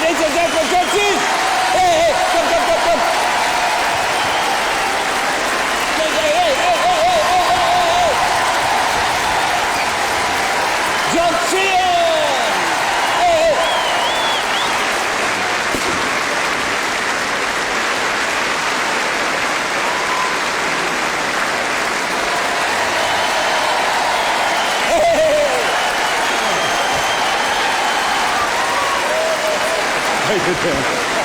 Ladies and gentlemen, judges! Hey, hey, come, come, come, come. Hey, hey, hey, hey, hey, hey, hey, hey, hey. John Sheehan! Hey, hey. Hey.